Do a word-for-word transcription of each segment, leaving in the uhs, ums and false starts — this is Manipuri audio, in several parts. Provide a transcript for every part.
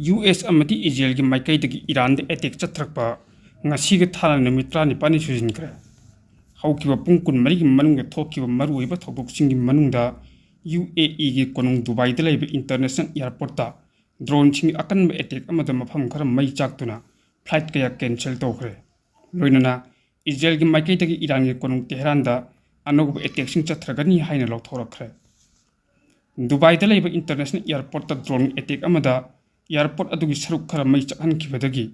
ꯌꯨ ꯑꯦꯁ ꯑꯃꯗꯤ ꯏꯖꯔꯦꯜꯒꯤ ꯃꯥꯏꯀꯩꯗꯒꯤ ꯏꯔꯥꯟꯗ ꯑꯦꯇꯦꯛ ꯆꯠꯊꯔꯛꯄ ꯉꯁꯤꯒ ꯊꯥꯅ ꯅꯨꯃꯤꯠ ꯇꯔꯥꯅꯤꯄꯥꯜꯅꯤ ꯁꯨꯖꯤꯟꯈ꯭ꯔꯦ꯫ ꯍꯧꯈꯤꯕ ꯄꯨꯡ ꯀꯨꯟꯃꯔꯤꯒꯤ ꯃꯅꯨꯡꯗ ꯊꯣꯛꯈꯤꯕ ꯃꯔꯨꯑꯣꯏꯕ ꯊꯧꯗꯣꯛꯁꯤꯡꯒꯤ ꯃꯅꯨꯡꯗ ꯌꯨ ꯑꯦ ꯏꯒꯤ ꯀꯣꯅꯨꯡ ꯗꯨꯕꯥꯏꯗ ꯂꯩꯕ ꯏꯟꯇꯔꯅꯦꯁꯅꯦꯜ ꯑꯦꯌꯔꯄꯣꯔꯠꯇ ꯗ꯭ꯔꯣꯟꯁꯤꯡꯒꯤ ꯑꯀꯟꯕ ꯑꯦꯇꯦꯛ ꯑꯃꯗ ꯃꯐꯝ ꯈꯔ ꯃꯩ ꯆꯥꯛꯇꯨꯅ ꯐ꯭ꯂꯥꯏꯠ ꯀꯌꯥ ꯀꯦꯟꯁꯦꯜ ꯇꯧꯈ꯭ꯔꯦ꯫ ꯂꯣꯏꯅꯅ ꯏꯖꯔꯦꯜꯒꯤ ꯃꯥꯏꯀꯩꯗꯒꯤ ꯏꯔꯥꯟꯒꯤ ꯀꯣꯅꯨꯡ ꯇꯦꯍꯔꯥꯟꯗ ꯑꯅꯧꯕ ꯑꯦꯇꯦꯛꯁꯤꯡ ꯆꯠꯊꯔꯒꯅꯤ ꯍꯥꯏꯅ ꯂꯥꯎꯊꯣꯔꯛꯈ꯭ꯔꯦ꯫ ꯗꯨꯕꯥꯏꯗ ꯂꯩꯕ ꯏꯟꯇꯔꯅꯦꯁꯅꯦꯜ ꯑꯦꯌꯔꯄꯣꯔꯠꯇ ꯗ꯭ꯔꯣꯟ ꯑꯦꯇꯦꯛ ꯑꯃꯗ ꯑꯦꯌꯔꯄꯣꯔꯠ ꯑꯗꯨꯒꯤ ꯁꯔꯨꯛ ꯈꯔ ꯃꯩ ꯆꯥꯛꯍꯟꯈꯤꯕꯗꯒꯤ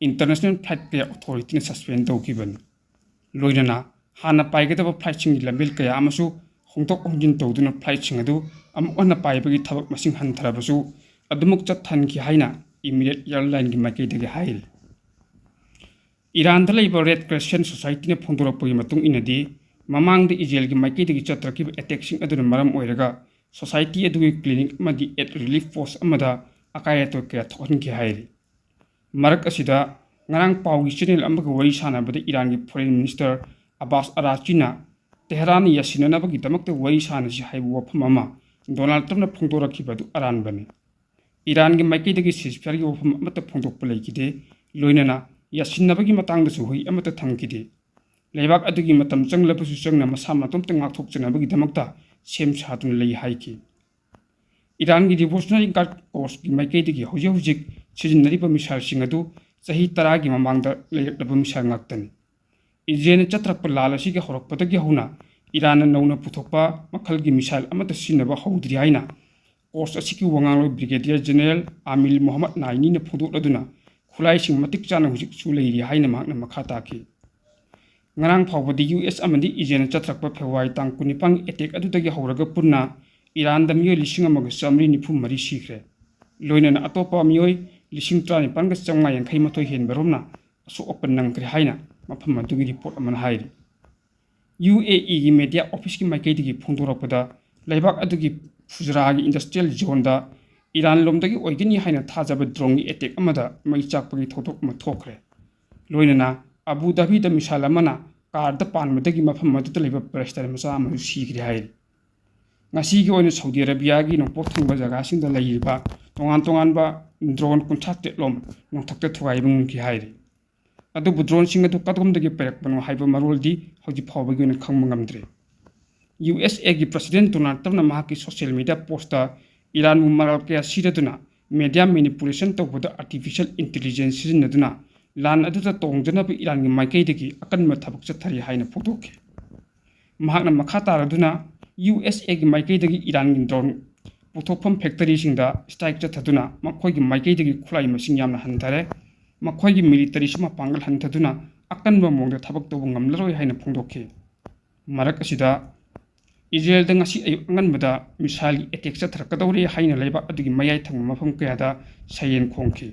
ꯏꯟꯇꯔꯅꯦꯁꯅꯦꯜ ꯐ꯭ꯂꯥꯏꯠ ꯀꯌꯥ ꯑꯣꯊꯣꯔꯤꯇꯤꯅ ꯁꯁꯄꯦꯟ ꯇꯧꯈꯤꯕꯅꯤ꯫ ꯂꯣꯏꯅꯅ ꯍꯥꯟꯅ ꯄꯥꯏꯒꯗꯕ ꯐ꯭ꯂꯥꯏꯠꯁꯤꯡꯒꯤ ꯂꯝꯕꯦꯜ ꯀꯌꯥ ꯑꯃꯁꯨ ꯍꯣꯡꯗꯣꯛ ꯍꯣꯡꯖꯤꯟ ꯇꯧꯗꯨꯅ ꯐ꯭ꯂꯥꯏꯠꯁꯤꯡ ꯑꯗꯨ ꯑꯃꯨꯛ ꯍꯟꯅ ꯄꯥꯏꯕꯒꯤ ꯊꯕꯛ ꯃꯁꯤꯡ ꯍꯟꯊꯔꯕꯁꯨ ꯑꯗꯨꯃꯛ ꯆꯠꯊꯍꯟꯈꯤ ꯍꯥꯏꯅ ꯏꯃꯤꯔꯦꯠ ꯑꯦꯌꯔꯂꯥꯏꯟꯒꯤ ꯃꯥꯏꯀꯩꯗꯒꯤ ꯍꯥꯏꯔꯤ꯫ ꯏꯔꯥꯟꯗ ꯂꯩꯕ ꯔꯦꯗ ꯀ꯭ꯔꯦꯁꯦꯟ ꯁꯣꯁꯥꯏꯇꯤꯅ ꯐꯣꯡꯗꯣꯔꯛꯄꯒꯤ ꯃꯇꯨꯡ ꯏꯟꯅꯗꯤ, ꯃꯃꯥꯡꯗ ꯏꯖꯔꯦꯜꯒꯤ ꯃꯥꯏꯀꯩꯗꯒꯤ ꯆꯠꯊꯔꯛꯈꯤꯕ ꯑꯦꯇꯦꯛꯁꯤꯡ ꯑꯗꯨꯅ ꯃꯔꯝ ꯑꯣꯏꯔꯒ ꯁꯣꯁꯥꯏꯇꯤ ꯑꯗꯨꯒꯤ ꯀ꯭ꯂꯤꯅꯤꯛ ꯑꯃꯗꯤ ꯑꯦꯠ ꯔꯤꯂꯤꯐ ꯄꯣꯁ꯭ꯠ ꯑꯃꯗ ꯑꯀꯥꯏ ꯑꯇꯣꯏ ꯀꯌꯥ ꯊꯣꯛꯍꯟꯈꯤ ꯍꯥꯏꯔꯤ꯫ ꯃꯔꯛ ꯑꯁꯤꯗ, ꯉꯔꯥꯡ ꯄꯥꯎꯒꯤ ꯆꯦꯅꯦꯜ ꯑꯃꯒ ꯋꯥꯔꯤ ꯁꯥꯟꯅꯕꯗ ꯏꯔꯥꯟꯒꯤ ꯐꯣꯔꯦꯟ ꯃꯤꯅꯤꯁꯇꯔ ꯑꯕꯥꯁ ꯑꯔꯥꯆꯤꯅ ꯇꯦꯍꯔꯥꯟꯅ ꯌꯥꯁꯤꯟꯅꯅꯕꯒꯤꯗꯃꯛꯇ ꯋꯥꯔꯤ ꯁꯥꯟꯅꯁꯤ ꯍꯥꯏꯕ ꯋꯥꯐꯝ ꯑꯃ ꯗꯣꯅꯥꯜꯗ ꯇ꯭ꯔꯝꯞꯅ ꯐꯣꯡꯗꯣꯔꯛꯈꯤꯕ ꯑꯗꯨ ꯑꯔꯥꯟꯕꯅꯤ꯫ ꯏꯔꯥꯟꯒꯤ ꯃꯥꯏꯀꯩꯗꯒꯤ ꯁꯤꯖꯐꯤꯌꯥꯔꯒꯤ ꯋꯥꯐꯝ ꯑꯃꯠꯇ ꯐꯣꯡꯗꯣꯛꯄ ꯂꯩꯈꯤꯗꯦ꯫ ꯂꯣꯏꯅꯅ ꯌꯥꯁꯤꯟꯅꯕꯒꯤ ꯃꯇꯥꯡꯗꯁꯨ ꯋꯥꯍꯩ ꯑꯃꯠꯇ ꯊꯝꯈꯤꯗꯦ꯫ ꯂꯩꯕꯥꯛ ꯑꯗꯨꯒꯤ ꯃꯇꯝ ꯆꯪꯂꯕꯁꯨ ꯆꯪꯅ ꯃꯁꯥ ꯃꯇꯣꯝꯇ ꯉꯥꯛꯊꯣꯛꯆꯅꯕꯒꯤꯗꯃꯛꯇ ꯁꯦꯝ ꯁꯥꯗꯨꯅ ꯂꯩ ꯍꯥꯏꯈꯤ꯫ ꯏꯔꯥꯟꯒꯤ ꯔꯤꯚꯣꯂꯨꯁꯅꯔꯤ ꯒꯥꯔꯗ ꯀꯣꯔꯁꯀꯤ ꯃꯥꯏꯀꯩꯗꯒꯤ ꯍꯧꯖꯤꯛ ꯍꯧꯖꯤꯛ ꯁꯤꯖꯤꯟꯅꯔꯤꯕ ꯃꯤꯁꯥꯏꯜꯁꯤꯡ ꯑꯗꯨ ꯆꯍꯤ ꯇꯔꯥꯒꯤ ꯃꯃꯥꯡꯗ ꯂꯩꯔꯛꯂꯕ ꯃꯤꯁꯥꯏꯜ ꯉꯥꯛꯇꯅꯤ꯫ ꯏꯖꯔꯦꯜꯅ ꯆꯠꯊꯔꯛꯄ ꯂꯥꯜ ꯑꯁꯤꯒꯤ ꯍꯧꯔꯛꯄꯗꯒꯤ ꯍꯧꯅ ꯏꯔꯥꯟꯅ ꯅꯧꯅ ꯄꯨꯊꯣꯛꯄ ꯃꯈꯜꯒꯤ ꯃꯤꯁꯥꯏꯜ ꯑꯃꯠꯇ ꯁꯤꯖꯤꯟꯅꯕ ꯍꯧꯗ꯭ꯔꯤ ꯍꯥꯏꯅ ꯀꯣꯔꯁ ꯑꯁꯤꯒꯤ ꯋꯥꯉꯥꯡꯂꯣꯏ ꯕ꯭ꯔꯤꯒꯦꯗꯤꯌꯔ ꯖꯦꯅꯔꯦꯜ ꯑꯥꯃꯤꯜ ꯃꯣꯍꯝꯃꯗ ꯅꯥꯏꯅꯤꯅ ꯐꯣꯡꯗꯣꯛꯂꯗꯨꯅ ꯈꯨꯠꯂꯥꯏꯁꯤꯡ ꯃꯇꯤꯛ ꯆꯥꯅ ꯍꯧꯖꯤꯛꯁꯨ ꯂꯩꯔꯤ ꯍꯥꯏꯅ ꯃꯍꯥꯛꯅ ꯃꯈꯥ ꯇꯥꯈꯤ꯫ ꯉꯔꯥꯡ ꯐꯥꯎꯕꯗꯤ ꯌꯨ ꯑꯦꯁ ꯑꯃꯗꯤ ꯏꯖꯔꯦꯜꯅ ꯆꯠꯊꯔꯛꯄ ꯐꯦꯕ꯭ꯔꯨꯋꯥꯔꯤ ꯇꯥꯡ ꯀꯨꯟꯅꯤꯄꯥꯟꯒꯤ ꯑꯦꯇꯦꯛ ꯑꯗꯨꯗꯒꯤ ꯍꯧꯔꯒ ꯄꯨꯟꯅ ꯏꯔꯥꯟꯗ ꯃꯤꯑꯣꯏ ꯂꯤꯁꯤꯡ ꯑꯃꯒ ꯆꯥꯃꯔꯤ ꯅꯤꯐꯨ ꯃꯔꯤ ꯁꯤꯈ꯭ꯔꯦ꯫ ꯂꯣꯏꯅꯅ ꯑꯇꯣꯞꯄ ꯃꯤꯑꯣꯏ ꯂꯤꯁꯤꯡ ꯇꯔꯥꯅꯤꯄꯥꯟꯒ ꯆꯥꯝꯃꯉꯥ ꯌꯥꯡꯈꯩ ꯃꯥꯊꯣꯏ ꯍꯦꯟꯕꯔꯣꯝꯅ ꯑꯁꯣꯛ ꯑꯄꯟ ꯅꯪꯈ꯭ꯔꯦ ꯍꯥꯏꯅ ꯃꯐꯝ ꯑꯗꯨꯒꯤ ꯔꯤꯄꯣꯔꯠ ꯑꯃꯅ ꯍꯥꯏꯔꯤ꯫ ꯌꯨ ꯑꯦ ꯏꯒꯤ ꯃꯦꯗꯤꯌꯥ ꯑꯣꯐꯤꯁꯀꯤ ꯃꯥꯏꯀꯩꯗꯒꯤ ꯐꯣꯡꯗꯣꯔꯛꯄꯗ, ꯂꯩꯕꯥꯛ ꯑꯗꯨꯒꯤ ꯐꯨꯖꯔꯥꯒꯤ ꯏꯟꯗꯁꯇ꯭ꯔꯤꯌꯦꯜ ꯖꯣꯟꯗ ꯏꯔꯥꯟ ꯂꯣꯝꯗꯒꯤ ꯑꯣꯏꯒꯅꯤ ꯍꯥꯏꯅ ꯊꯥꯖꯕ ꯗ꯭ꯔꯣꯟꯒꯤ ꯑꯦꯇꯦꯛ ꯑꯃꯗ ꯃꯩ ꯆꯥꯛꯄꯒꯤ ꯊꯧꯗꯣꯛ ꯑꯃ ꯊꯣꯛꯈ꯭ꯔꯦ꯫ ꯂꯣꯏꯅꯅ ꯑꯕꯨ ꯙꯥꯕꯤꯗ ꯃꯤꯁꯥꯏꯜ ꯑꯃꯅ ꯀꯥꯔꯗ ꯄꯥꯟꯕꯗꯒꯤ ꯃꯐꯝ ꯑꯗꯨꯗ ꯂꯩꯕ ꯄ꯭ꯔꯦꯁꯇꯔ ꯃꯆꯥ ꯑꯃꯁꯨ ꯁꯤꯈ꯭ꯔꯦ ꯍꯥꯏꯔꯤ꯫ ꯉꯁꯤꯒꯤ ꯑꯣꯏꯅ ꯁꯥꯎꯗꯤ ꯑꯔꯥꯕꯤꯌꯥꯒꯤ ꯅꯣꯡꯄꯣꯛ ꯊꯪꯕ ꯖꯒꯥꯁꯤꯡꯗ ꯂꯩꯔꯤꯕ ꯇꯣꯉꯥꯟ ꯇꯣꯉꯥꯟꯕ drone ꯀꯨꯟꯊ꯭ꯔꯥ ꯇꯔꯦꯠ ꯂꯣꯝ ꯅꯣꯡꯊꯛꯇ ꯊꯨꯒꯥꯏꯕ ꯉꯝꯈꯤ ꯍꯥꯏꯔꯤ꯫ ꯑꯗꯨꯕꯨ droneꯁꯤꯡ ꯑꯗꯨ ꯀꯗꯣꯝꯗꯒꯤ ꯄꯥꯏꯔꯛꯄꯅꯣ ꯍꯥꯏꯕ ꯃꯔꯣꯜꯗꯤ ꯍꯧꯖꯤꯛ ꯐꯥꯎꯕꯒꯤ ꯑꯣꯏꯅ ꯈꯪꯕ ꯉꯝꯗ꯭ꯔꯤ꯫ USAꯒꯤ President Donald Trumpꯅ ꯃꯍꯥꯛꯀꯤ social media postꯇ ꯏꯔꯥꯟꯕꯨ ꯃꯔꯥꯜ ꯀꯌꯥ ꯁꯤꯔꯗꯨꯅ media manipulation ꯇꯧꯕꯗ artificial intelligence ꯁꯤꯖꯤꯟꯅꯗꯨꯅ ꯂꯥꯟ ꯑꯗꯨꯗ ꯇꯣꯡꯖꯅꯕ ꯏꯔꯥꯟꯒꯤ ꯃꯥꯏꯀꯩꯗꯒꯤ ꯑꯀꯟꯕ ꯊꯕꯛ ꯆꯠꯊꯔꯤ ꯍꯥꯏꯅ ꯐꯣꯡꯗꯣꯛꯈꯤ꯫ ꯃꯍꯥꯛꯅ ꯃꯈꯥ ꯇꯥꯔꯗꯨꯅ USAꯒꯤ ꯃꯥꯏꯀꯩꯗꯒꯤ ꯏꯔꯥꯟꯒꯤ drone ꯄꯨꯊꯣꯛꯐꯝ factoryꯁꯤꯡꯗ strike ꯆꯠꯊꯗꯨꯅ ꯃꯈꯣꯏꯒꯤ ꯃꯥꯏꯀꯩꯗꯒꯤ ꯈꯨꯠꯂꯥꯏ ꯃꯁꯤꯡ ꯌꯥꯝꯅ ꯍꯟꯊꯔꯦ, ꯃꯈꯣꯏꯒꯤ militaryꯁꯨ ꯃꯄꯥꯡꯒꯜ ꯍꯟꯊꯗꯨꯅ ꯑꯀꯟꯕ ꯃꯑꯣꯡꯗ ꯊꯕꯛ ꯇꯧꯕ ꯉꯝꯂꯔꯣꯏ ꯍꯥꯏꯅ ꯐꯣꯡꯗꯣꯛꯈꯤ꯫ ꯃꯔꯛ ꯑꯁꯤꯗ, ꯏꯖꯔꯦꯜꯗ ꯉꯁꯤ ꯑꯌꯨꯛ ꯑꯉꯟꯕꯗ missileꯒꯤ attack ꯆꯠꯊꯔꯛꯀꯗꯧꯔꯦ ꯍꯥꯏꯅ ꯂꯩꯕꯥꯛ ꯑꯗꯨꯒꯤ ꯃꯌꯥꯏ ꯊꯪꯕ ꯃꯐꯝ ꯀꯌꯥꯗ siren ꯈꯣꯡꯈꯤ꯫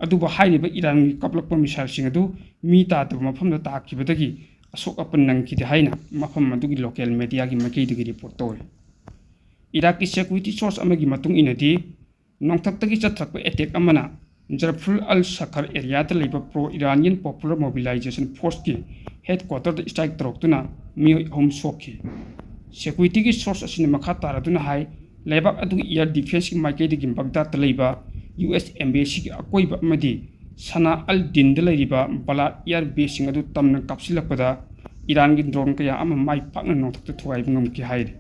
ꯑꯗꯨꯕꯨ ꯍꯥꯏꯔꯤꯕ ꯏꯔꯥꯟꯒꯤ ꯀꯥꯞꯂꯛꯄ missileꯁꯤꯡ ꯑꯗꯨ ꯃꯤ ꯇꯥꯗꯕ ꯃꯐꯝꯗ ꯇꯥꯈꯤꯕꯗꯒꯤ ꯑꯁꯣꯛ ꯑꯄꯟ ꯅꯪꯈꯤꯗꯦ ꯍꯥꯏꯅ ꯃꯐꯝ ꯑꯗꯨꯒꯤ local mediaꯒꯤ ꯃꯥꯏꯀꯩꯗꯒꯤ report ꯇꯧꯔꯤ꯫ ꯏꯔꯥꯛꯀꯤ security source ꯑꯃꯒꯤ ꯃꯇꯨꯡ ꯏꯟꯅꯗꯤ, ꯅꯣꯡꯊꯛꯇꯒꯤ ꯆꯠꯊꯔꯛꯄ attack ꯑꯃꯅ ꯖꯔꯐꯨꯜ ꯑꯜ ꯁꯈꯔ areaꯗ ꯂꯩꯕ pro Iranian Popular Mobilization Forceꯀꯤ headquarterꯗ strike ꯇꯧꯔꯛꯇꯨꯅ ꯃꯤꯑꯣꯏ ꯑꯍꯨꯝ ꯁꯣꯛꯈꯤ꯫ Securityꯒꯤ source ꯑꯁꯤꯅ ꯃꯈꯥ ꯇꯥꯔꯗꯨꯅ ꯍꯥꯏ, ꯂꯩꯕꯥꯛ ꯑꯗꯨꯒꯤ air defenceꯀꯤ ꯃꯥꯏꯀꯩꯗꯒꯤ ꯕꯒꯗꯥꯗꯇ ꯂꯩꯕ US embassyꯒꯤ ꯑꯀꯣꯏꯕ ꯑꯃꯗꯤ ꯁꯅꯥ ꯑꯜ ꯗꯤꯟꯗ ꯂꯩꯔꯤꯕ ꯕꯂꯥꯗ air baseꯁꯤꯡ ꯑꯗꯨ ꯇꯝꯅ ꯀꯥꯞꯁꯤꯜꯂꯛꯄꯗ ꯏꯔꯥꯟꯒꯤ drone ꯀꯌꯥ ꯑꯃ ꯃꯥꯏ ꯄꯥꯛꯅ ꯅꯣꯡꯊꯛꯇ ꯊꯨꯒꯥꯏꯕ ꯉꯝꯈꯤ ꯍꯥꯏꯔꯤ꯫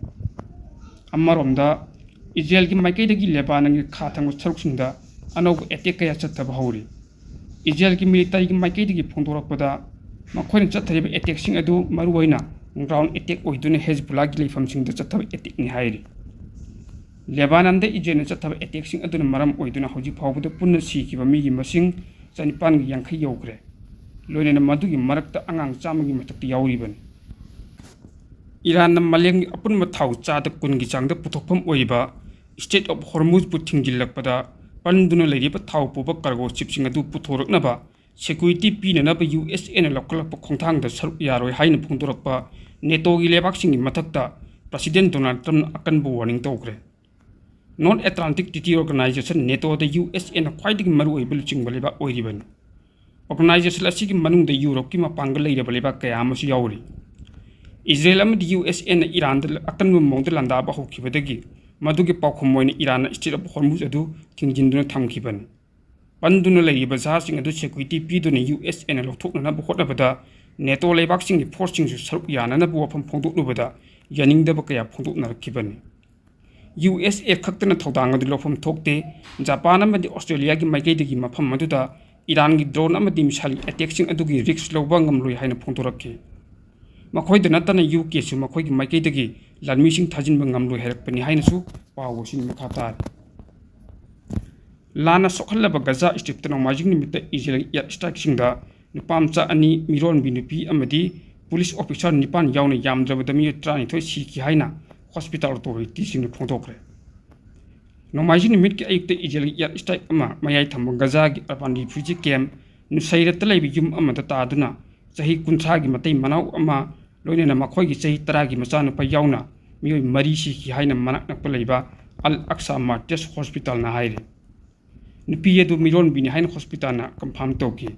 ꯑꯃꯔꯣꯝꯗ, ꯏꯖꯔꯦꯜꯒꯤ ꯃꯥꯏꯀꯩꯗꯒꯤ ꯂꯦꯕꯥꯅꯟꯒꯤ ꯈꯥ ꯊꯪꯕ ꯁꯔꯨꯛꯁꯤꯡꯗ ꯑꯅꯧꯕ attack ꯀꯌꯥ ꯆꯠꯊꯕ ꯍꯧꯔꯤ꯫ ꯏꯖꯔꯦꯜꯒꯤ militaryꯒꯤ ꯃꯥꯏꯀꯩꯗꯒꯤ ꯐꯣꯡꯗꯣꯔꯛꯄꯗ, ꯃꯈꯣꯏꯅ ꯆꯠꯊꯔꯤꯕ attackꯁꯤꯡ ꯑꯗꯨ ꯃꯔꯨꯑꯣꯏꯅ ground attack ꯑꯣꯏꯗꯨꯅ ꯍꯦꯖꯕꯨꯜꯂꯥꯒꯤ ꯂꯩꯐꯝꯁꯤꯡꯗ ꯆꯠꯊꯕ attackꯅꯤ ꯍꯥꯏꯔꯤ꯫ ꯂꯦꯕꯥꯅꯟꯗ ꯏꯖꯔꯦꯜꯅ ꯆꯠꯊꯕ attackꯁꯤꯡ ꯑꯗꯨꯅ ꯃꯔꯝ ꯑꯣꯏꯗꯨꯅ ꯍꯧꯖꯤꯛ ꯐꯥꯎꯕꯗ ꯄꯨꯟꯅ ꯁꯤꯈꯤꯕ ꯃꯤꯒꯤ ꯃꯁꯤꯡ ꯆꯅꯤꯄꯥꯟꯒ ꯌꯥꯡꯈꯩ ꯌꯧꯈ꯭ꯔꯦ꯫ ꯂꯣꯏꯅꯅ ꯃꯗꯨꯒꯤ ꯃꯔꯛꯇ ꯑꯉꯥꯡ ꯆꯥꯝꯃꯒꯤ ꯃꯊꯛꯇ ꯌꯥꯎꯔꯤꯕꯅꯤ꯫ ꯏꯔꯥꯟꯅ ꯃꯥꯂꯦꯝꯒꯤ ꯑꯄꯨꯟꯕ ꯊꯥꯎ ꯆꯥꯗ ꯀꯨꯟꯒꯤ ꯆꯥꯡꯗ ꯄꯨꯊꯣꯛꯐꯝ ꯑꯣꯏꯔꯤꯕ Strait of Hormuzꯕꯨ ꯊꯤꯡꯖꯤꯜꯂꯛꯄꯗ ꯄꯟꯗꯨꯅ ꯂꯩꯔꯤꯕ ꯊꯥꯎ ꯄꯨꯕ cargo shipꯁꯤꯡ ꯑꯗꯨ ꯄꯨꯊꯣꯔꯛꯅꯕ security ꯄꯤꯅꯅꯕ USAꯅ ꯂꯧꯈꯠꯂꯛꯄ ꯈꯣꯡꯊꯥꯡꯗ ꯁꯔꯨꯛ ꯌꯥꯔꯣꯏ ꯍꯥꯏꯅ ꯐꯣꯡꯗꯣꯔꯛꯄ NATOꯒꯤ ꯂꯩꯕꯥꯛꯁꯤꯡꯒꯤ ꯃꯊꯛꯇ President Donald Trumpꯅ ꯑꯀꯟꯕ warning ꯇꯧꯈ꯭ꯔꯦ꯫ North Atlantic Treaty Organization, NATOꯗ USAꯅ ꯈ꯭ꯋꯥꯏꯗꯒꯤ ꯃꯔꯨꯑꯣꯏꯕ ꯂꯨꯆꯤꯡꯕ ꯂꯩꯕꯥꯛ ꯑꯣꯏꯔꯤꯕꯅꯤ꯫ Organization ꯑꯁꯤꯒꯤ ꯃꯅꯨꯡꯗ ꯌꯨꯔꯣꯞꯀꯤ ꯃꯄꯥꯡꯒꯜ ꯂꯩꯔꯕ ꯂꯩꯕꯥꯛ ꯀꯌꯥ ꯑꯃꯁꯨ ꯌꯥꯎꯔꯤ꯫ ꯏꯖꯔꯦꯜ ꯑꯃꯗꯤ USAꯅ ꯏꯔꯥꯟꯗ ꯑꯀꯟꯕ ꯃꯑꯣꯡꯗ ꯂꯥꯟꯗꯥꯕ ꯍꯧꯈꯤꯕꯗꯒꯤ ꯃꯗꯨꯒꯤ ꯄꯥꯎꯈꯨꯝ ꯑꯣꯏꯅ ꯏꯔꯥꯟꯅ Strait of Hormuz ꯑꯗꯨ ꯊꯤꯡꯖꯤꯟꯗꯨꯅ ꯊꯝꯈꯤꯕꯅꯤ꯫ ꯄꯟꯗꯨꯅ ꯂꯩꯔꯤꯕ ꯖꯍꯥꯖꯁꯤꯡ ꯑꯗꯨ security ꯄꯤꯗꯨꯅ ꯌꯨ ꯑꯦꯁ ꯑꯦꯅ ꯂꯧꯊꯣꯛꯅꯅꯕ ꯍꯣꯠꯅꯕꯗ ꯅꯦꯇꯣ ꯂꯩꯕꯥꯛꯁꯤꯡꯒꯤ ꯐꯣꯔꯁꯁꯤꯡꯁꯨ ꯁꯔꯨꯛ ꯌꯥꯅꯅꯕ ꯋꯥꯐꯝ ꯐꯣꯡꯗꯣꯛꯂꯨꯕꯗ ꯌꯥꯅꯤꯡꯗꯕ ꯀꯌꯥ ꯐꯣꯡꯗꯣꯛꯅꯔꯛꯈꯤꯕꯅꯤ꯫ ꯌꯨ ꯑꯦꯁ ꯑꯦ ꯈꯛꯇꯅ ꯊꯧꯗꯥꯡ ꯑꯗꯨ ꯂꯧꯐꯝ ꯊꯣꯛꯇꯦ꯫ ꯖꯄꯥꯟ ꯑꯃꯗꯤ ꯑꯣꯁꯇ꯭ꯔꯦꯂꯤꯌꯥꯒꯤ ꯃꯥꯏꯀꯩꯗꯒꯤ ꯃꯐꯝ ꯑꯗꯨꯗ ꯏꯔꯥꯟꯒꯤ drone ꯑꯃꯗꯤ missile attackꯁꯤꯡ ꯑꯗꯨꯒꯤ risk ꯂꯧꯕ ꯉꯝꯂꯣꯏ ꯍꯥꯏꯅ ꯐꯣꯡꯗꯣꯔꯛꯈꯤ꯫ ꯃꯈꯣꯏꯗ ꯅꯠꯇꯅ ꯌꯨ ꯀꯦꯁꯨ ꯃꯈꯣꯏꯒꯤ ꯃꯥꯏꯀꯩꯗꯒꯤ ꯂꯥꯟꯃꯤꯁꯤꯡ ꯊꯥꯖꯤꯟꯕ ꯉꯝꯂꯣꯏ ꯍꯥꯏꯔꯛꯄꯅꯤ ꯍꯥꯏꯅꯁꯨ ꯄꯥꯎ ꯑꯁꯤꯅ ꯃꯈꯥ ꯇꯥꯔꯤ꯫ ꯂꯥꯟꯅ ꯁꯣꯛꯍꯜꯂꯕ ꯒꯖꯥ ꯁ꯭ꯇ꯭ꯔꯤꯞꯇ ꯅꯣꯡꯃꯥꯏꯖꯤꯡ ꯅꯨꯃꯤꯠꯇ ꯏꯖꯔꯦꯜꯒꯤ air strikeꯁꯤꯡꯗ ꯅꯨꯄꯥ ꯃꯆꯥ ꯑꯅꯤ, ꯃꯤꯔꯣꯟꯕꯤ ꯅꯨꯄꯤ ꯑꯃꯗꯤ police officer ꯅꯤꯄꯥꯟ ꯌꯥꯎꯅ ꯌꯥꯝꯗ꯭ꯔꯕꯗ ꯃꯤꯑꯣꯏ ꯇꯔꯥꯅꯤꯊꯣꯏ ꯁꯤꯈꯤ ꯍꯥꯏꯅ hospital authorityꯁꯤꯡꯅ ꯐꯣꯡꯗꯣꯛꯈ꯭ꯔꯦ꯫ ꯅꯣꯡꯃꯥꯏꯖꯤꯡ ꯅꯨꯃꯤꯠꯀꯤ ꯑꯌꯨꯛꯇ ꯏꯖꯔꯦꯜꯒꯤ air strike ꯑꯃ ꯃꯌꯥꯏ ꯊꯪꯕ ꯒꯖꯥꯒꯤ urban refugee camp ꯅꯨꯁꯩꯔꯠꯇ ꯂꯩꯕ ꯌꯨꯝ ꯑꯃꯗ ꯇꯥꯗꯨꯅ ꯆꯍꯤ ꯀꯨꯟꯊ꯭ꯔꯥꯒꯤ ꯃꯇꯩ ꯃꯅꯥꯎ ꯑꯃ, ꯂꯣꯏꯅꯅ ꯃꯈꯣꯏꯒꯤ ꯆꯍꯤ ꯇꯔꯥꯒꯤ ꯃꯆꯥꯅꯨꯄꯥ ꯌꯥꯎꯅ ꯃꯤꯑꯣꯏ ꯃꯔꯤ ꯁꯤꯈꯤ ꯍꯥꯏꯅ ꯃꯅꯥꯛ ꯅꯛꯄ ꯂꯩꯕ Al Aqsa Martyrs Hospitalꯅ ꯍꯥꯏꯔꯤ꯫ ꯅꯨꯄꯤ ꯑꯗꯨ ꯃꯤꯔꯣꯟꯕꯤꯅꯤ ꯍꯥꯏꯅ hospitalꯅ confirm ꯇꯧꯈꯤ꯫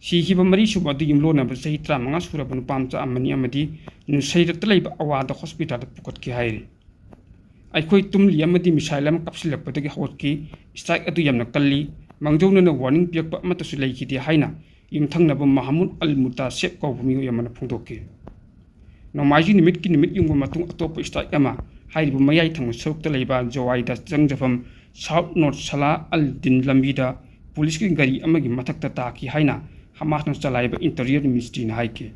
ꯁꯤꯈꯤꯕ ꯃꯔꯤꯁꯨꯕ ꯑꯗꯨ ꯌꯨꯝꯂꯣꯟꯅꯕ ꯆꯍꯤ ꯇꯔꯥꯃꯉꯥ ꯁꯨꯔꯕ ꯅꯨꯄꯥ ꯃꯆꯥ ꯑꯃꯅꯤ ꯑꯃꯗꯤ ꯅꯨꯁꯩꯔꯠꯇ ꯂꯩꯕ ꯑꯋꯥꯗ hospitalꯗ ꯄꯨꯈꯠꯈꯤ ꯍꯥꯏꯔꯤ꯫ "ꯑꯩꯈꯣꯏ ꯇꯨꯝꯂꯤ ꯑꯃꯗꯤ missile ꯑꯃ ꯀꯥꯞꯁꯤꯜꯂꯛꯄꯗꯒꯤ ꯍꯧꯒꯠꯈꯤ꯫ Strike ꯑꯗꯨ ꯌꯥꯝꯅ ꯀꯜꯂꯤ꯫ ꯃꯥꯡꯖꯧꯅꯅ warning ꯄꯤꯔꯛꯄ ꯑꯃꯠꯇꯁꯨ ꯂꯩꯈꯤꯗꯦ" ꯍꯥꯏꯅ ꯌꯨꯝꯊꯪꯅꯕ ꯃꯍꯃꯨꯗ ꯑꯜ ꯃꯨꯇꯥꯁꯦꯕ ꯀꯧꯕ ꯃꯤꯑꯣꯏ ꯑꯃꯅ ꯐꯣꯡꯗꯣꯛꯈꯤ꯫ ꯅꯣꯡꯃꯥꯏꯖꯤꯡ ꯅꯨꯃꯤꯠꯀꯤ ꯅꯨꯃꯤꯠ ꯌꯨꯡꯕ ꯃꯇꯨꯡ ꯑꯇꯣꯞꯄ strike ꯑꯃ ꯍꯥꯏꯔꯤꯕ ꯃꯌꯥꯏ ꯊꯪꯕ ꯁꯔꯨꯛꯇ ꯂꯩꯕ ꯖꯋꯥꯏꯗ ꯆꯪꯖꯐꯝ South North Salah al-Din ꯂꯝꯕꯤꯗ policeꯀꯤ ꯒꯥꯔꯤ ꯑꯃꯒꯤ ꯃꯊꯛꯇ ꯇꯥꯈꯤ ꯍꯥꯏꯅ ꯍꯃꯥꯁꯅ ꯆꯂꯥꯏꯕ Interior Ministryꯅ ꯍꯥꯏꯈꯤ꯫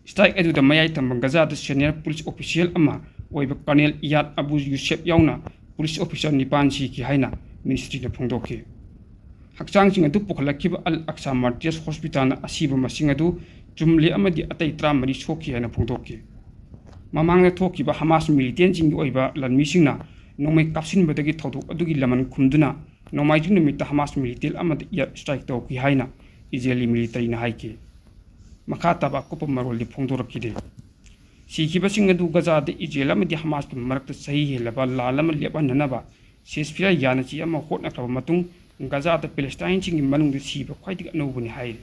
Strike ꯑꯗꯨꯗ ꯃꯌꯥꯏ ꯊꯪꯕ ꯒꯖꯥꯗ senior police official ꯑꯃ ꯑꯣꯏꯕ Colonel Iyad Abu Yusef ꯌꯥꯎꯅ police officer ꯅꯤꯄꯥꯟ ꯁꯤꯈꯤ ꯍꯥꯏꯅ ministryꯅ ꯐꯣꯡꯗꯣꯛꯈꯤ꯫ ꯍꯛꯆꯥꯡꯁꯤꯡ ꯑꯗꯨ ꯄꯨꯈꯠꯂꯛꯈꯤꯕ Al Aqsa Martyrs Hospitalꯅ ꯑꯁꯤꯕ ꯃꯁꯤꯡ ꯑꯗꯨ ꯆꯨꯝꯂꯦ ꯑꯃꯗꯤ ꯑꯇꯩ ꯇꯔꯥꯃꯔꯤ ꯁꯣꯛꯈꯤ ꯍꯥꯏꯅ ꯐꯣꯡꯗꯣꯛꯈꯤ꯫ ꯃꯃꯥꯡꯗ ꯊꯣꯛꯈꯤꯕ ꯍꯃꯥꯁ militantꯁꯤꯡꯒꯤ ꯑꯣꯏꯕ ꯂꯥꯟꯃꯤꯁꯤꯡꯅ ꯅꯣꯡꯃꯩ ꯀꯥꯞꯁꯤꯟꯕꯗꯒꯤ ꯊꯧꯗꯣꯛ ꯑꯗꯨꯒꯤ ꯂꯃꯟ ꯈꯨꯝꯗꯨꯅ ꯅꯣꯡꯃꯥꯏꯖꯤꯡ ꯅꯨꯃꯤꯠꯇ ꯍꯃꯥꯁ militant ꯑꯃꯗ air strike ꯇꯧꯈꯤ ꯍꯥꯏꯅ ꯏꯖꯔꯦꯂꯤ militaryꯅ ꯍꯥꯏꯈꯤ꯫ ꯃꯈꯥ ꯇꯥꯕ ꯑꯀꯨꯞꯄ ꯃꯔꯣꯜꯗꯤ ꯐꯣꯡꯗꯣꯔꯛꯈꯤꯗꯦ꯫ ꯁꯤꯈꯤꯕꯁꯤꯡ ꯑꯗꯨ ꯒꯖꯥꯗ ꯏꯖꯔꯦꯜ ꯑꯃꯗꯤ ꯍꯃꯥꯁꯀꯤ ꯃꯔꯛꯇ ꯆꯍꯤ ꯍꯦꯜꯂꯕ ꯂꯥꯟ ꯑꯃ ꯂꯦꯞꯍꯟꯅꯅꯕ ceasefire ꯌꯥꯅꯆꯦ ꯑꯃ ꯍꯣꯠꯅꯈ꯭ꯔꯕ ꯃꯇꯨꯡ, ꯒꯖꯥꯗ ꯄꯦꯂꯦꯁꯇꯥꯏꯟꯁꯤꯡꯒꯤ ꯃꯅꯨꯡꯗ ꯁꯤꯕ ꯈ꯭ꯋꯥꯏꯗꯒꯤ ꯑꯅꯧꯕꯅꯤ ꯍꯥꯏꯔꯤ꯫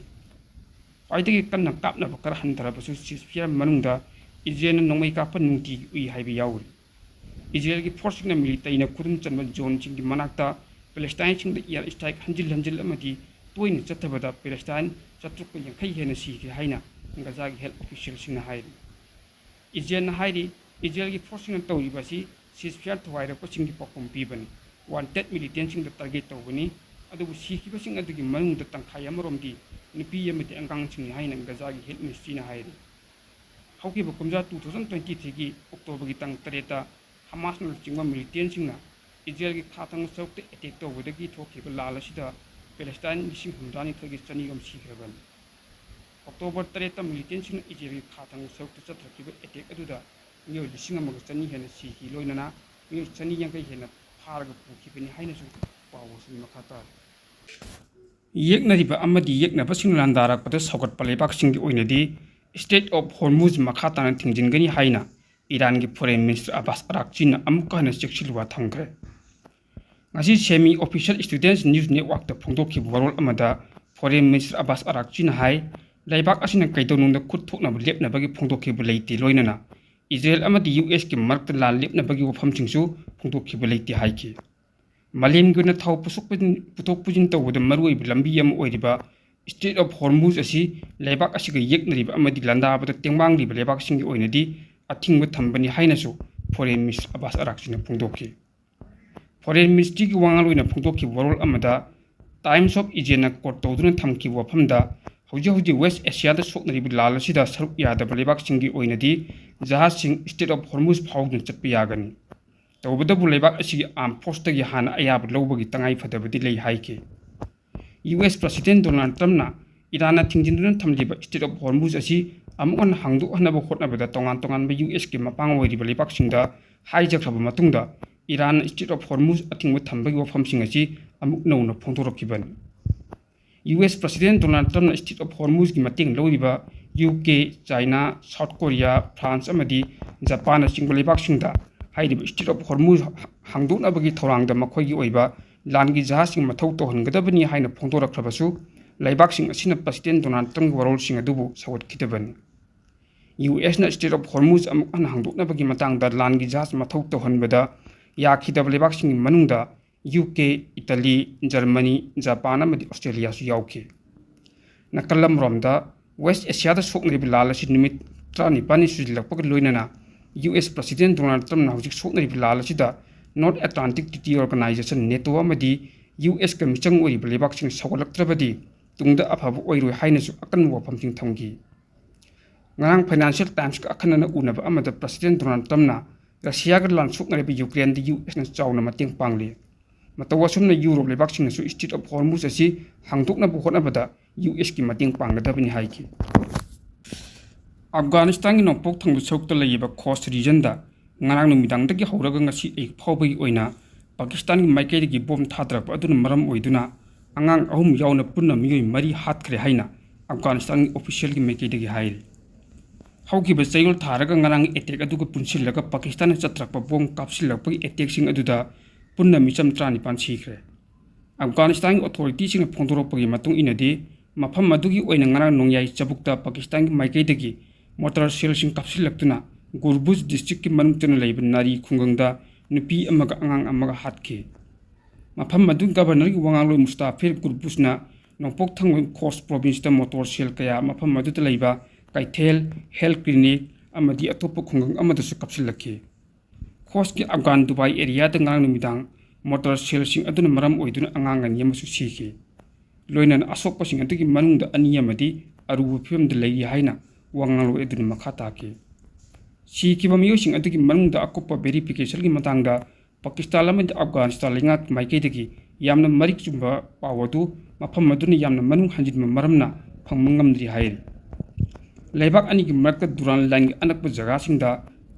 ꯈ꯭ꯋꯥꯏꯗꯒꯤ ꯀꯟꯅ ꯀꯥꯞꯅꯕ ꯈꯔ ꯍꯟꯊꯔꯕꯁꯨ, ceasefire ꯃꯅꯨꯡꯗ ꯏꯖꯔꯦꯜꯅ ꯅꯣꯡꯃꯩ ꯀꯥꯞꯄ ꯅꯨꯡꯇꯤꯒꯤ ꯎꯏ ꯍꯥꯏꯕ ꯌꯥꯎꯔꯤ꯫ ꯏꯖꯔꯦꯜꯒꯤ ꯐꯣꯔꯁꯁꯤꯡꯅ ꯃꯤꯂꯤꯇꯔꯤꯅ ꯈꯨꯗꯨꯝ ꯆꯟꯕ ꯖꯣꯟꯁꯤꯡꯒꯤ ꯃꯅꯥꯛꯇ ꯄꯦꯂꯦꯁꯇꯥꯏꯟꯁꯤꯡꯗ ꯏꯌꯥꯔ ꯁ꯭ꯇ꯭ꯔꯥꯏꯛ ꯍꯟꯖꯤꯜ ꯍꯟꯖꯤꯜ ꯑꯃꯗꯤ ꯇꯣꯏꯅ ꯆꯠꯊꯕꯗ ꯄꯦꯂꯦꯁꯇꯥꯏꯟ ꯆꯥꯇ꯭ꯔꯨꯛꯀ ꯌꯥꯡꯈꯩ ꯍꯦꯟꯅ ꯁꯤꯈ꯭ꯔꯦ ꯍꯥꯏꯅ ꯒꯖꯥꯒꯤ ꯍꯦꯜꯊ ꯑꯣꯐꯤꯁꯤꯌꯦꯜꯁꯤꯡꯅ ꯍꯥꯏꯔꯤ꯫ ꯏꯖꯔꯦꯜꯅ ꯍꯥꯏꯔꯤ, ꯏꯖꯔꯦꯜꯒꯤ ꯐꯣꯔꯁꯁꯤꯡꯅ ꯇꯧꯔꯤꯕ ꯑꯁꯤ ꯁꯤꯖꯐꯌꯥꯔ ꯊꯨꯒꯥꯏꯔꯛꯄꯁꯤꯡꯒꯤ ꯄꯥꯎꯈꯨꯝ ꯄꯤꯕꯅꯤ, ꯋꯥꯟꯇꯦꯗ ꯃꯤꯂꯤꯇꯦꯟꯁꯤꯡꯗ ꯇꯥꯔꯒꯦꯠ ꯇꯧꯕꯅꯤ, ꯑꯗꯨꯕꯨ ꯁꯤꯈꯤꯕꯁꯤꯡ ꯑꯗꯨꯒꯤ ꯃꯅꯨꯡꯗ ꯇꯪꯈꯥꯏ ꯑꯃꯔꯣꯝꯗꯤ ꯅꯨꯄꯤ ꯑꯃꯗꯤ ꯑꯉꯥꯡꯁꯤꯡꯅꯤ ꯍꯥꯏꯅ ꯒꯖꯥꯒꯤ ꯍꯦꯜꯊ ꯃꯤꯅꯤꯁꯇ꯭ꯔꯤꯅ ꯍꯥꯏꯔꯤ꯫ ꯍꯧꯈꯤꯕ ꯀꯨꯝꯖꯥ ꯇꯨ ꯊꯥꯎꯖꯟ ꯇ꯭ꯋꯦꯟꯇꯤ ꯊ꯭ꯔꯤꯒꯤ ꯑꯣꯛꯇꯣꯕꯔꯒꯤ ꯇꯥꯡ ꯇꯔꯦꯠꯇ ꯍꯃꯥꯁꯅ ꯂꯨꯆꯤꯡꯕ ꯃꯤꯂꯤꯇꯦꯟꯁꯤꯡꯅ ꯏꯖꯔꯦꯜꯒꯤ ꯈꯥ ꯊꯪꯕ ꯁꯔꯨꯛꯇ ꯑꯦꯇꯦꯛ ꯇꯧꯕꯗꯒꯤ ꯊꯣꯛꯈꯤꯕ ꯂꯥꯜ ꯑꯁꯤꯗ ꯄꯦꯂꯦꯁꯇꯥꯏꯟ ꯂꯤꯁꯤꯡ ꯍꯨꯝꯗ꯭ꯔꯥꯅꯤꯊꯣꯏꯒꯤ ꯆꯅꯤꯔꯣꯝ ꯁꯤꯈ꯭ꯔꯕꯅꯤ꯫ ꯑꯣꯛꯇꯣꯕꯔ ꯇꯔꯦꯠꯇ ꯃꯤꯂꯤꯇꯦꯟꯁꯤꯡꯅ ꯏꯖꯔꯦꯜꯒꯤ ꯈꯥ ꯊꯪꯕ ꯁꯔꯨꯛꯇ ꯆꯠꯊꯈꯤꯕ ꯑꯦꯇꯦꯛ ꯑꯗꯨꯗ ꯃꯤꯑꯣꯏ ꯂꯤꯁꯤꯡ ꯑꯃꯒ ꯆꯅꯤ ꯍꯦꯟꯅ ꯁꯤꯈꯤ, ꯂꯣꯏꯅꯅ ꯃꯤꯑꯣꯏ ꯆꯅꯤ ꯌꯥꯡꯈꯩ ꯍꯦꯟꯅ ꯐꯥꯔꯒ ꯄꯨꯈꯤꯕꯅꯤ ꯍꯥꯏꯅꯁꯨ ꯄꯥꯎ ꯑꯁꯤ ꯃꯈꯥ ꯇꯥꯔꯤ꯫ ꯌꯦꯛꯅꯔꯤꯕ ꯑꯃꯗꯤ ꯌꯦꯛꯅꯕꯁꯤꯡ ꯂꯥꯟꯗꯥꯔꯛꯄꯗ ꯁꯧꯒꯠꯄ ꯂꯩꯕꯥꯛꯁꯤꯡꯒꯤ ꯑꯣꯏꯅꯗꯤ Strait of Hormuz ꯃꯈꯥ ꯇꯥꯅ ꯊꯤꯡꯖꯤꯟꯒꯅꯤ ꯍꯥꯏꯅ ꯏꯔꯥꯟꯒꯤ ꯐꯣꯔꯦꯟ ꯃꯤꯅꯤꯁꯇꯔ ꯑꯕꯥꯁ ꯑꯔꯥꯛꯆꯤꯅ ꯑꯃꯨꯛꯀ ꯍꯟꯅ ꯆꯦꯛꯁꯤꯜ ꯋꯥ ꯊꯝꯈ꯭ꯔꯦ꯫ ꯉꯁꯤ ꯁꯦꯃꯤ ꯑꯣꯐꯤꯁꯤꯌꯦꯜ ꯁ꯭ꯇꯨꯗꯦꯟꯠꯁ ꯅ꯭ꯌꯨꯁ ꯅꯦꯠꯋꯥꯛꯇ ꯐꯣꯡꯗꯣꯛꯈꯤꯕ ꯋꯥꯔꯣꯜ ꯑꯃꯗ ꯐꯣꯔꯦꯟ ꯃꯤꯅꯤꯁꯇꯔ ꯑꯕꯥꯁ ꯑꯔꯥꯛꯆꯤꯅ ꯍꯥꯏ, ꯂꯩꯕꯥꯛ ꯑꯁꯤꯅ ꯀꯩꯗꯧꯅꯨꯡꯗ ꯈꯨꯠ ꯊꯣꯛꯅꯕ ꯂꯦꯞꯅꯕꯒꯤ ꯐꯣꯡꯗꯣꯛꯈꯤꯕ ꯂꯩꯇꯦ, ꯂꯣꯏꯅꯅ ꯏꯖꯔꯦꯜ ꯑꯃꯗꯤ ꯌꯨ ꯑꯦꯁꯀꯤ ꯃꯔꯛꯇ ꯂꯥꯟ ꯂꯦꯞꯅꯕꯒꯤ ꯋꯥꯐꯝꯁꯤꯡꯁꯨ ꯐꯣꯡꯗꯣꯛꯈꯤꯕ ꯂꯩꯇꯦ ꯍꯥꯏꯈꯤ꯫ ꯃꯥꯂꯦꯝꯒꯤ ꯑꯣꯏꯅ ꯊꯥꯎ ꯄꯨꯊꯣꯛ ꯄꯨꯁꯤꯟ-, ꯄꯨꯊꯣꯛ ꯄꯨꯁꯤꯟ ꯇꯧꯕꯗ ꯃꯔꯨꯑꯣꯏꯕ ꯂꯝꯕꯤ ꯑꯃ ꯑꯣꯏꯔꯤꯕ Strait of Hormuz ꯑꯁꯤ ꯂꯩꯕꯥꯛ ꯑꯁꯤꯒ ꯌꯦꯛꯅꯔꯤꯕ ꯑꯃꯗꯤ ꯂꯥꯟꯗꯥꯕꯗ ꯇꯦꯡꯕꯥꯡꯂꯤꯕ ꯂꯩꯕꯥꯛꯁꯤꯡꯒꯤ ꯑꯣꯏꯅꯗꯤ ꯑꯊꯤꯡꯕ ꯊꯝꯕꯅꯤ ꯍꯥꯏꯅꯁꯨ ꯐꯣꯔꯦꯟ ꯃꯤꯅꯤꯁꯇꯔ ꯑꯕꯥꯁ ꯑꯔꯥꯛꯆꯤꯅ ꯐꯣꯡꯗꯣꯛꯈꯤ꯫ ꯐꯣꯔꯦꯟ ꯃꯤꯅꯤꯁꯇ꯭ꯔꯤꯒꯤ ꯋꯥꯉꯥꯡꯂꯣꯏꯅ ꯐꯣꯡꯗꯣꯛꯈꯤꯕ ꯋꯥꯔꯣꯜ ꯑꯃꯗ Times of Asiaꯅ ꯀꯣꯠ ꯇꯧꯗꯨꯅ ꯊꯝꯈꯤꯕ ꯋꯥꯐꯝꯗ, ꯍꯧꯖꯤꯛ ꯍꯧꯖꯤꯛ ꯋꯦꯁ ꯑꯦꯁꯤꯌꯥꯗ ꯁꯣꯛꯅꯔꯤꯕ ꯂꯥꯜ ꯑꯁꯤꯗ ꯁꯔꯨꯛ ꯌꯥꯗꯕ ꯂꯩꯕꯥꯛꯁꯤꯡꯒꯤ ꯑꯣꯏꯅꯗꯤ ꯖꯍꯥꯖꯁꯤꯡ Strait of Hormuz ꯐꯥꯎꯗꯨꯅ ꯆꯠꯄ ꯌꯥꯒꯅꯤ꯫ ꯇꯧꯕꯇꯕꯨ ꯂꯩꯕꯥꯛ ꯑꯁꯤꯒꯤ armed forceꯇꯒꯤ ꯍꯥꯟꯅ ꯑꯌꯥꯕ ꯂꯧꯕꯒꯤ ꯇꯉꯥꯏ ꯐꯗꯕꯗꯤ ꯂꯩ ꯍꯥꯏꯈꯤ꯫ ꯌꯨ ꯑꯦꯁ ꯄ꯭ꯔꯁꯤꯗꯦꯟ ꯗꯣꯅꯥꯜꯗ ꯇ꯭ꯔꯝꯞꯅ ꯏꯔꯥꯟꯅ ꯊꯤꯡꯖꯤꯟꯗꯨꯅ ꯊꯝꯂꯤꯕ Strait of Hormuz ꯑꯁꯤ ꯑꯃꯨꯛ ꯍꯟꯅ ꯍꯥꯡꯗꯣꯛꯍꯟꯅꯕ ꯍꯣꯠꯅꯕꯗ ꯇꯣꯉꯥꯟ ꯇꯣꯉꯥꯟꯕ ꯌꯨ ꯑꯦꯁꯀꯤ ꯃꯄꯥꯡ ꯑꯣꯏꯔꯤꯕ ꯂꯩꯕꯥꯛꯁꯤꯡꯗ ꯍꯥꯏꯖꯈ꯭ꯔꯕ ꯃꯇꯨꯡꯗ ꯏꯔꯥꯟꯅ Strait of Hormuz ꯑꯊꯤꯡꯕ ꯊꯝꯕꯒꯤ ꯋꯥꯐꯝꯁꯤꯡ ꯑꯁꯤ ꯑꯃꯨꯛ ꯅꯧꯅ ꯐꯣꯡꯗꯣꯔꯛꯈꯤꯕꯅꯤ꯫ ꯌꯨ ꯑꯦꯁ ꯄ꯭ꯔꯁꯤꯗꯦꯟ ꯗꯣꯅꯥꯜꯗ ꯇ꯭ꯔꯝꯞꯅ Strait of Hormuzꯒꯤ ꯃꯇꯦꯡ ꯂꯧꯔꯤꯕ U K, China, South Korea, France ꯑꯃꯗꯤ ꯖꯄꯥꯟꯅꯆꯤꯡꯕ ꯂꯩꯕꯥꯛꯁꯤꯡꯗ ꯍꯥꯏꯔꯤꯕ Strait of Hormuz ꯍꯥꯡꯗꯣꯛꯅꯕꯒꯤ ꯊꯧꯔꯥꯡꯗ ꯃꯈꯣꯏꯒꯤ ꯑꯣꯏꯕ ꯂꯥꯟꯒꯤ ꯖꯍꯥꯖꯁꯤꯡ ꯃꯊꯧ ꯇꯧꯍꯟꯒꯗꯕꯅꯤ ꯍꯥꯏꯅ ꯐꯣꯡꯗꯣꯔꯛꯈ꯭ꯔꯕꯁꯨ, ꯂꯩꯕꯥꯛꯁꯤꯡ ꯑꯁꯤꯅ ꯄ꯭ꯔꯁꯤꯗꯦꯟ ꯗꯣꯅꯥꯜꯗ ꯇ꯭ꯔꯝꯞꯀꯤ ꯋꯥꯔꯣꯜꯁꯤꯡ ꯑꯗꯨꯕꯨ ꯁꯧꯒꯠꯈꯤꯗꯕꯅꯤ꯫ ꯌꯨ ꯑꯦꯁꯅ Strait of Hormuz ꯑꯃꯨꯛ ꯍꯟꯅ ꯍꯥꯡꯗꯣꯛꯅꯕꯒꯤ ꯃꯇꯥꯡꯗ ꯂꯥꯟꯒꯤ ꯖꯍꯥꯖ ꯃꯊꯧ ꯇꯧꯍꯟꯕꯗ ꯌꯥꯈꯤꯗꯕ ꯂꯩꯕꯥꯛꯁꯤꯡꯒꯤ ꯃꯅꯨꯡꯗ U K, Italy, Germany, Japan ꯑꯃꯗꯤ ꯑꯣꯁꯇ꯭ꯔꯦꯂꯤꯌꯥꯁꯨ ꯌꯥꯎꯈꯤ꯫ ꯅꯥꯀꯜ ꯑꯃꯔꯣꯝꯗ, ꯋꯦꯁ ꯑꯦꯁꯤꯌꯥꯗ ꯁꯣꯛꯅꯔꯤꯕ ꯂꯥꯜ ꯑꯁꯤ ꯅꯨꯃꯤꯠ ꯇꯔꯥꯅꯤꯄꯥꯟꯅꯤ ꯁꯨꯖꯤꯜꯂꯛꯄꯒ ꯂꯣꯏꯅꯅ ꯌꯨ ꯑꯦꯁ ꯄ꯭ꯔꯁꯤꯗꯦꯟ ꯗꯣꯅꯥꯜꯗ ꯇ꯭ꯔꯝꯞꯅ ꯍꯧꯖꯤꯛ ꯁꯣꯛꯅꯔꯤꯕ ꯂꯥꯜ ꯑꯁꯤꯗ North Atlantic Treaty Organization, ꯅꯦꯇꯣ ꯑꯃꯗꯤ ꯌꯨ ꯑꯦꯁꯀ ꯃꯤꯆꯪ ꯑꯣꯏꯔꯤꯕ ꯂꯩꯕꯥꯛꯁꯤꯡ ꯁꯧꯒꯠꯂꯛꯇ꯭ꯔꯕꯗꯤ ꯇꯨꯡꯗ ꯑꯐꯕ ꯑꯣꯏꯔꯣꯏ ꯍꯥꯏꯅꯁꯨ ꯑꯀꯟꯕ ꯋꯥꯐꯝꯁꯤꯡ ꯊꯝꯈꯤ꯫ ꯉꯔꯥꯡ Financial Timesꯀ ꯑꯈꯟꯅꯅ ꯎꯅꯕ ꯑꯃꯗ ꯄ꯭ꯔꯁꯤꯗꯦꯟ ꯗꯣꯅꯥꯜꯗ ꯇ꯭ꯔꯝꯞꯅ ꯔꯁꯤꯌꯥꯒ ꯂꯥꯟ ꯁꯣꯛꯅꯔꯤꯕ ꯌꯨꯀ꯭ꯔꯦꯟꯗ ꯌꯨ ꯑꯦꯁꯅ ꯆꯥꯎꯅ ꯃꯇꯦꯡ ꯄꯥꯡꯂꯤ꯫ ꯃꯇꯧ ꯑꯁꯨꯝꯅ ꯌꯨꯔꯣꯞ ꯂꯩꯕꯥꯛꯁꯤꯡꯅꯁꯨ Strait of Hormuz ꯑꯁꯤ ꯍꯥꯡꯗꯣꯛꯅꯕ ꯍꯣꯠꯅꯕꯗ ꯌꯨ ꯑꯦꯁꯀꯤ ꯃꯇꯦꯡ ꯄꯥꯡꯒꯗꯕꯅꯤ ꯍꯥꯏꯈꯤ꯫ ꯑꯐꯒꯥꯅꯤꯁꯇꯥꯟꯒꯤ ꯅꯣꯡꯄꯣꯛ ꯊꯪꯕ ꯁꯔꯨꯛꯇ ꯂꯩꯔꯤꯕ ꯈꯣꯁ ꯔꯤꯖꯟꯗ ꯉꯔꯥꯡ ꯅꯨꯃꯤꯗꯥꯡꯗꯒꯤ ꯍꯧꯔꯒ ꯉꯁꯤ ꯑꯌꯨꯛ ꯐꯥꯎꯕꯒꯤ ꯑꯣꯏꯅ ꯄꯥꯀꯤꯁꯇꯥꯟꯒꯤ ꯃꯥꯏꯀꯩꯗꯒꯤ ꯕꯣꯝ ꯊꯥꯗꯔꯛꯄ ꯑꯗꯨꯅ ꯃꯔꯝ ꯑꯣꯏꯗꯨꯅ ꯑꯉꯥꯡ ꯑꯍꯨꯝ ꯌꯥꯎꯅ ꯄꯨꯟꯅ ꯃꯤꯑꯣꯏ ꯃꯔꯤ ꯍꯥꯠꯈ꯭ꯔꯦ ꯍꯥꯏꯅ ꯑꯐꯒꯥꯅꯤꯁꯇꯥꯟꯒꯤ ꯑꯣꯐꯤꯁꯤꯌꯦꯜꯒꯤ ꯃꯥꯏꯀꯩꯗꯒꯤ ꯍꯥꯏꯔꯤ꯫ ꯍꯧꯈꯤꯕ ꯆꯌꯣꯜ ꯊꯥꯔꯒ ꯉꯔꯥꯡꯒꯤ ꯑꯦꯇꯦꯛ ꯑꯗꯨꯒ ꯄꯨꯟꯁꯤꯜꯂꯒ ꯄꯥꯀꯤꯁꯇꯥꯟꯅ ꯆꯠꯊꯔꯛꯄ ꯕꯣꯝ ꯀꯥꯞꯁꯤꯜꯂꯛꯄꯒꯤ ꯑꯦꯇꯦꯛꯁꯤꯡ ꯑꯗꯨꯗ ꯄꯨꯟꯅ ꯃꯤꯆꯝ ꯇꯔꯥꯅꯤꯄꯥꯟ ꯁꯤꯈ꯭ꯔꯦ꯫ ꯑꯐꯒꯥꯅꯤꯁꯇꯥꯟꯒꯤ ꯑꯣꯊꯣꯔꯤꯇꯤꯁꯤꯡꯅ ꯐꯣꯡꯗꯣꯔꯛꯄꯒꯤ ꯃꯇꯨꯡ ꯏꯟꯅꯗꯤ, ꯃꯐꯝ ꯑꯗꯨꯒꯤ ꯑꯣꯏꯅ ꯉꯔꯥꯡ ꯅꯣꯡꯌꯥꯏ ꯆꯕꯨꯛꯇ ꯄꯥꯀꯤꯁꯇꯥꯟꯒꯤ ꯃꯥꯏꯀꯩꯗꯒꯤ ꯃꯣꯔꯇꯥꯔ ꯁꯦꯜꯁꯤꯡ ꯀꯥꯞꯁꯤꯜꯂꯛꯇꯨꯅ ꯒꯨꯔꯕꯨꯖ ꯗꯤꯁꯇ꯭ꯔꯤꯛꯀꯤ ꯃꯅꯨꯡ ꯆꯟꯅ ꯂꯩꯕ ꯅꯥꯔꯤ ꯈꯨꯡꯒꯪꯗ ꯅꯨꯄꯤ ꯑꯃꯒ ꯑꯉꯥꯡ ꯑꯃꯒ ꯍꯥꯠꯈꯤ꯫ ꯃꯐꯝ ꯑꯗꯨꯒꯤ ꯒꯕꯔꯅꯔꯒꯤ ꯋꯥꯉꯥꯡꯂꯣꯏ ꯃꯨꯁꯇꯥꯐꯤꯔ ꯒꯨꯔꯕꯨꯖꯅ ꯅꯣꯡꯄꯣꯛ ꯊꯪꯕ ꯈꯣꯁ ꯄ꯭ꯔꯣꯚꯤꯟꯁꯇ ꯃꯣꯇꯣꯔ ꯁꯦꯜ ꯀꯌꯥ ꯃꯐꯝ ꯑꯗꯨꯗ ꯂꯩꯕ ꯀꯩꯊꯦꯜ, ꯍꯦꯜꯊ ꯀ꯭ꯂꯤꯅꯤꯛ ꯑꯃꯗꯤ ꯑꯇꯣꯞꯄ ꯈꯨꯡꯒꯪ ꯑꯃꯗꯁꯨ ꯀꯥꯞꯁꯤꯜꯂꯛꯈꯤ꯫ ꯈꯣꯁꯀꯤ ꯑꯐꯒꯥꯟ ꯗꯨꯕꯥꯏ ꯑꯦꯔꯤꯌꯥꯗ ꯉꯔꯥꯡ ꯅꯨꯃꯤꯗꯥꯡ ꯃꯣꯇꯣꯔ ꯁꯦꯜꯁꯤꯡ ꯑꯗꯨꯅ ꯃꯔꯝ ꯑꯣꯏꯗꯨꯅ ꯑꯉꯥꯡ ꯑꯅꯤ ꯑꯃꯁꯨ ꯁꯤꯈꯤ꯫ ꯂꯣꯏꯅꯅ ꯑꯁꯣꯛꯄꯁꯤꯡ ꯑꯗꯨꯒꯤ ꯃꯅꯨꯡꯗ ꯑꯅꯤ ꯑꯃꯗꯤ ꯑꯔꯨꯕ ꯐꯤꯕꯝꯗ ꯂꯩꯔꯤ ꯍꯥꯏꯅ ꯋꯥꯉꯥꯡꯂꯣꯏ ꯑꯗꯨꯅ ꯃꯈꯥ ꯇꯥꯈꯤ꯫ ꯁꯤꯈꯤꯕ ꯃꯤꯑꯣꯏꯁꯤꯡ ꯑꯗꯨꯒꯤ ꯃꯅꯨꯡꯗ ꯑꯀꯨꯞꯄ ꯚꯦꯔꯤꯐꯤꯀꯦꯁꯟꯒꯤ ꯃꯇꯥꯡꯗ ꯄꯥꯀꯤꯁꯇꯥꯟ ꯑꯃꯗꯤ ꯑꯐꯒꯥꯅꯤꯁꯇꯥꯟ ꯂꯩꯉꯥꯛꯀꯤ ꯃꯥꯏꯀꯩꯗꯒꯤ ꯌꯥꯝꯅ ꯃꯔꯤꯛ ꯆꯨꯝꯕ ꯄꯥꯎ ꯑꯗꯨ ꯃꯐꯝ ꯑꯗꯨꯅ ꯌꯥꯝꯅ ꯃꯅꯨꯡ ꯍꯟꯖꯤꯟꯕ ꯃꯔꯝꯅ ꯐꯪꯕ ꯉꯝꯗ꯭ꯔꯤ ꯍꯥꯏꯔꯤ꯫ ꯂꯩꯕꯥꯛ ꯑꯅꯤꯒꯤ ꯃꯔꯛꯇ ꯗꯨꯔꯥꯟ ꯂꯥꯏꯟꯒꯤ ꯑꯅꯛꯄ ꯖꯒꯥꯁꯤꯡꯗ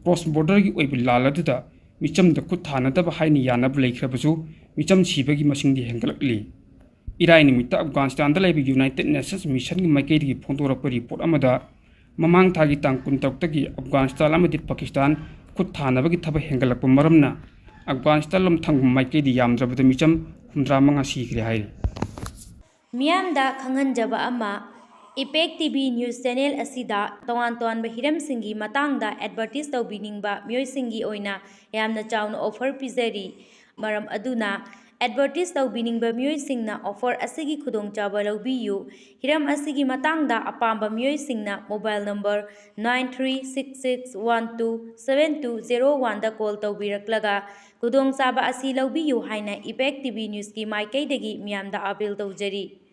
ꯀ꯭ꯔꯣꯁ ꯕꯣꯔꯗꯔꯒꯤ ꯑꯣꯏꯕ ꯂꯥꯜ ꯑꯗꯨꯗ ꯃꯤꯆꯝꯗ ꯈꯨꯠ ꯊꯥꯅꯗꯕ ꯍꯥꯏꯅ ꯌꯥꯅꯕ ꯂꯩꯈ꯭ꯔꯕꯁꯨ, ꯃꯤꯆꯝ ꯁꯤꯕꯒꯤ ꯃꯁꯤꯡꯗꯤ ꯍꯦꯟꯒꯠꯂꯛꯂꯤ꯫ ꯏꯔꯥꯏ ꯅꯨꯃꯤꯠꯇ ꯑꯐꯒꯥꯅꯤꯁꯇꯥꯟꯗ ꯂꯩꯕ ꯌꯨꯅꯥꯏꯇꯦꯗ ꯅꯦꯁꯟꯁ ꯃꯤꯁꯟꯒꯤ ꯃꯥꯏꯀꯩꯗꯒꯤ ꯐꯣꯡꯗꯣꯔꯛꯄ ꯔꯤꯄꯣꯔꯠ ꯑꯃꯗ, ꯃꯃꯥꯡ ꯊꯥꯒꯤ ꯇꯥꯡ ꯀꯨꯟꯇꯔꯨꯛꯇꯒꯤ ꯑꯐꯒꯥꯅꯤꯁꯇꯥꯟ ꯑꯃꯗꯤ ꯄꯥꯀꯤꯁꯇꯥꯟ ꯈꯨꯠ ꯊꯥꯅꯕꯒꯤ ꯊꯕꯛ ꯍꯦꯟꯒꯠꯂꯛꯄ ꯃꯔꯝꯅ ꯑꯐꯒꯥꯅꯤꯁꯇꯥꯟ ꯂꯝ ꯊꯪꯕ ꯃꯥꯏꯀꯩꯗ ꯌꯥꯝꯗ꯭ꯔꯕꯗ ꯃꯤꯆꯝ ꯍꯨꯝꯗ꯭ꯔꯥ ꯃꯉꯥ ꯁꯤꯈ꯭ꯔꯦ ꯍꯥꯏꯔꯤ꯫ ꯃꯤꯌꯥꯝꯗ ꯈꯪꯍꯟꯖꯕ ꯑꯃ, Impact T V News Channel ꯑꯁꯤꯗ ꯇꯣꯉꯥꯟ ꯇꯣꯉꯥꯟꯕ ꯍꯤꯔꯝꯁꯤꯡꯒꯤ ꯃꯇꯥꯡꯗ advertise ꯇꯧꯕꯤꯅꯤꯡꯕ ꯃꯤꯑꯣꯏꯁꯤꯡꯒꯤ ꯑꯣꯏꯅ ꯌꯥꯝꯅ ꯆꯥꯎꯅ offer ꯄꯤꯖꯔꯤ꯫ ꯃꯔꯝ ꯑꯗꯨꯅ advertise ꯇꯧꯕꯤꯅꯤꯡꯕ ꯃꯤꯑꯣꯏꯁꯤꯡꯅ offer ꯑꯁꯤꯒꯤ ꯈꯨꯗꯣꯡꯆꯥꯕ ꯂꯧꯕꯤꯌꯨ꯫ ꯍꯤꯔꯝ ꯑꯁꯤꯒꯤ ꯃꯇꯥꯡꯗ ꯑꯄꯥꯝꯕ ꯃꯤꯑꯣꯏꯁꯤꯡꯅ mobile number nine three six six one two seven two zero one ꯗ call ꯇꯧꯕꯤꯔꯛꯂꯒ ꯈꯨꯗꯣꯡꯆꯥꯕ ꯑꯁꯤ ꯂꯧꯕꯤꯌꯨ ꯍꯥꯏꯅ Impact T V News ꯀꯤ ꯃꯥꯏꯀꯩꯗꯒꯤ ꯃꯤꯌꯥꯝꯗ appeal ꯇꯧꯖꯔꯤ꯫